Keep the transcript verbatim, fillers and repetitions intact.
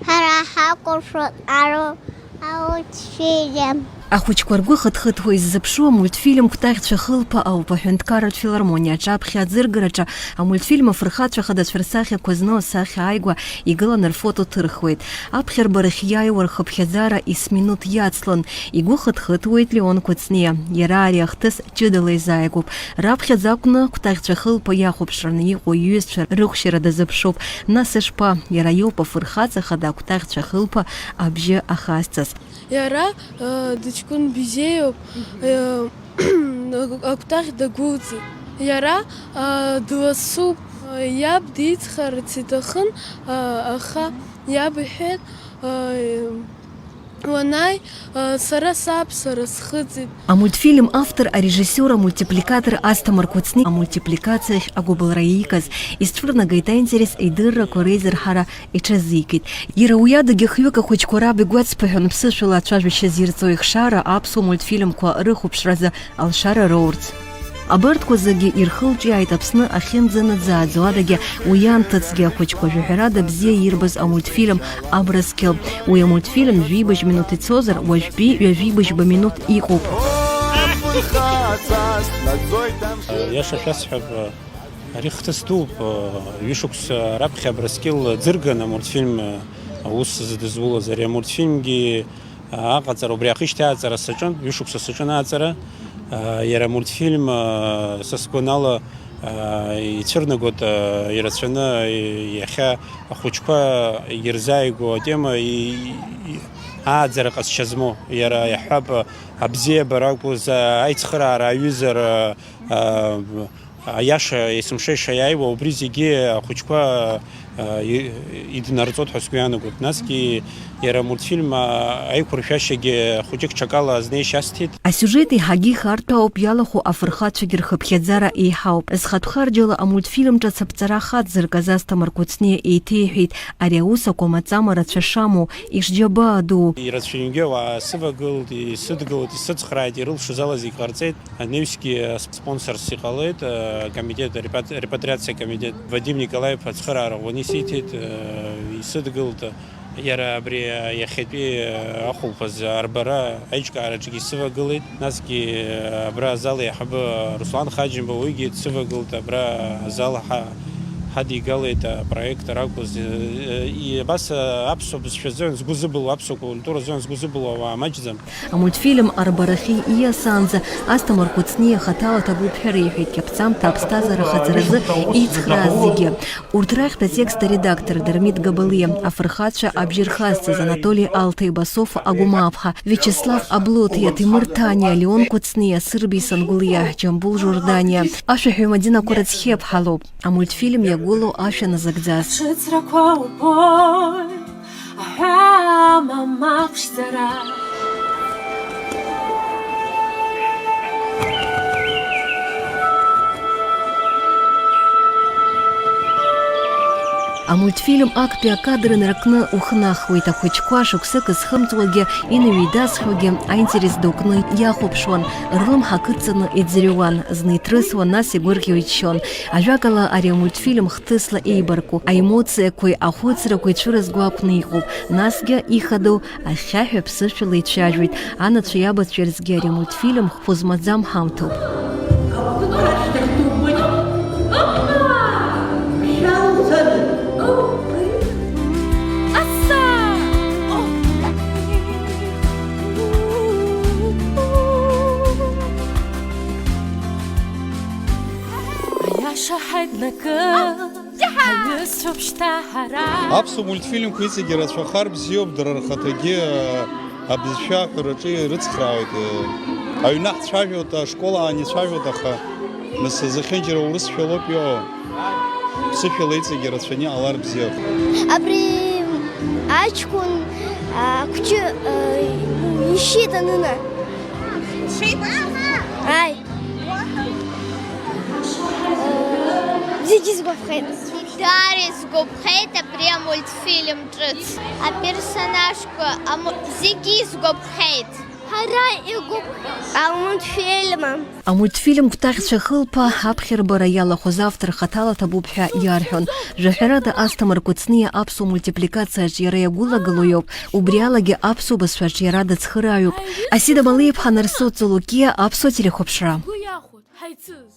Ҳара ҳакәыршоит ару-, аутфильм. Ахәыҷқәа ргәы хыҭхыҭуа иззыԥшу амультфильм Кәтаӷьцәа хылԥа ауп аҳәынҭқарратә филармониа аҿаԥхьа аӡыргараҿы. Амультфильм афырхацәа хадацәа рсахьақәа зну асахьа ааигәа игыланы рфото ҭырхуеит. Аԥхьарбарахь иааиуа рхыԥхьаӡара есминуҭ иацлон. Игәы хыҭхыҭуеит Леон Кәыҵниа. Иара ари ахҭыс ҷыдала изааигәоуп. Раԥхьаӡа акәны Кәтаӷьцәа хылԥа иахәаԥшраны иҟоу иҩызцәа рыхәшьара дазыԥшуп. Нас ишԥа, иара иоуп афырхаҵа хада Кәтаӷьцәа хылԥа абжьы ахазҵаз. Иара, э, дыҷкәын бзиоуп, э, акәтаӷь дагәылҵит. Иара, э, дласуп, э, иаб дицхраарц иҭахын, э, аха иаб иҳәеит, э, уанааи, э, сара саб, сара схыҵит. Амультфильм автор, арежиссиор, амультипликатор Асҭамыр Кәыҵни амультипликациахь агәыбылра иикыз, изцәырнагеит аинтерес, идыррақәа реизырҳара иҽазикит. Иара уи адагьы хҩык ахәыҷқәа раб игәацԥыҳәан ԥсышәала ацәажәашьа зирҵо ихшара аԥсуа мультфильмқәа рыхәаԥшразы алшара роурц. Абарҭқәа зегьы ирхылҿиааит Аԥсны ахьынӡанаӡааӡо адагьы уи анҭыҵгьы ахәыҷқәа жәаҳәарада бзиа ирбаз амультфильм Абрыскьыл. Уи амультфильм жәибжь минуҭ ицозар, уажәтәи ҩажәибжьба минуҭ иҟоуп. Иаша шәасҳәап, ари хҭыс дууп. Ҩышықәса раԥхьа Абрыскьыл ӡырган амультфильм аус зыдызулаз. Ари амультфильмгьы аҟаҵара, убри аахижьҭеи аҟаҵара саҿын, ҩышықәса саҿын аҟаҵара. Иара амультфильм, са сгәанала, ицәырнагоит ирацәаны, иахьа ахәыҷқәа ирзааигәоу атема, и-, и-, ааӡара ҟазшьа змоу. Иара иаҳҳәап, абзиабара акәыз, аицхыраара аҩызара, аиаша есымша-еиша иааиуа, убри зегьы ахәыҷқәа, а, и-, иднарҵоит ҳәа сгәы иаанагоит. Насгьы иара амультфильм, а, аиқәыршәашьагьы хәыҷык ҽакала азнеишьа асҭеит. Асиужет еиҳагьы ихарҭәаауп, иалахәу афырхацәагьы рхыԥхьаӡара еиҳауп. Зхатә харџьала амультфильм ҿыц аԥҵара хацзыркыз Асҭамыр Кәыҵниа еиҭеиҳәеит, ари аус акәамаҵама рацәа шамоу, ишџьабаа ду. Ирацәаҩнгьы ауаа сывагылт, исыдгылт, исыцхрааит, ирылшоз ала зегь ҟарҵеит. Анаҩсгьы спонсорс иҟалеит, э, акомитет, репат-, репатриациа акомитет. Вадим Николаев ацхыраара ӷәӷәаны исиҭеит, э, исыдгылт. Иара абри, э, иахьатәи, э, ахәылԥаз арбара аиҿкаараҿгьы исывагылеит. Насгьы, э, абра азал еиҳабы Руслан Хаџьымба уигьы дсывагылт, абра азал ҳа-, ҳадигалеит апроект ракәыз. Э, э, и-, абас, э, аԥсуа бызшәа азыҳәан згәы зыбылуа, аԥсуа культура азыҳәан згәы зыбылуа ауаа маҷӡам. Амультфильм арбарахьы ииасаанӡа Асҭамыр Кәыҵниа хаҭала ҭабуп ҳәа реиҳәеит, иаԥҵамҭа аԥсҭазаара хаҵаразы еицхрааз зегьы. Урҭ рахьтә атекст аредактор Дырмит Габалиа, афырхацәа абжьы рхазҵаз Анатоли Алҭеи, Басофа Агәмаԥҳа, Виачеслав Аблоҭиа, Ҭемыр Ҭаниа, Леон Кәыҵниа, Сырби Сангәлиа, Џьамбул Жорданиа, ашәаҳәаҩ Мадина Қәарацхиа ԥҳа лоуп. Амультфильм иагәылоу ашәа назыгӡаз. Аҽыҵрақәа убоит. Аҳәаа мама ԥшӡара. Амультфильм актәи акадр нракны ухнахуеит, ахәыҷқәа шықәсык зхымҵуагьы, иныҩеидасхьоугьы аинтерес ду кны иахәаԥшуан, рлымҳа кыдҵаны иӡырҩуан, зны иҭрысуан, нас игәырӷьо иччон. Ажәакала, ари амультфильм хҭысла еибарку, аемоциақәеи ахәыцрақәеи цәырызго акәны иҟоуп, насгьы ихадоу ахьхьаҳәа ԥсышәала ицәажәоит, анацәа иабацәеирцгьы ари амультфильм хәы змаӡам ҳамҭоуп. Аиаша ҳаиднакы, ҳаҩызцәоуп шьҭа ҳара. Аԥсуа мультфильмқәа иҵегьы рацәахар бзиоуп, дара рхаҭагьы, а, абызшәа аҳәараҿы ирыцхраауеит, а, аҩны ҳцәажәоит, ашкол аан ицәажәоит, аха нас зехьынџьара урысшәалоуп иҟоу. Ԥсышәала иҵегьы рацәаны иҟалар бзиоуп. Абри аҷкәын, а, қәчы, а, ишьит анына. Ишьит? Ааи. Зегьы сгәаԥхеит. Дара исгәаԥхеит абри амультфильм ҿыц. Аперсонажқәа аму-, зегьы исгәаԥхеит. Ҳара игәыԥ-, амультфильм. Амультфильм Кәтаӷьцәа хылԥа аԥхьарбара иалахәыз автор хаҭала ҭабуп ҳәа иарҳәон. Жәаҳәарада, Асҭамыр Кәыҵниа аԥсуа мультипликациаҿ иара иагәылагылоу иоуп, убри алагьы аԥсуа бызшәаҿ иара дыцхырааҩуп. Асида Малиа-иԥҳа Нарсоу Цолокиа, аԥсуа телехәаԥшра. Гәы иахәоит, ҳаицыз.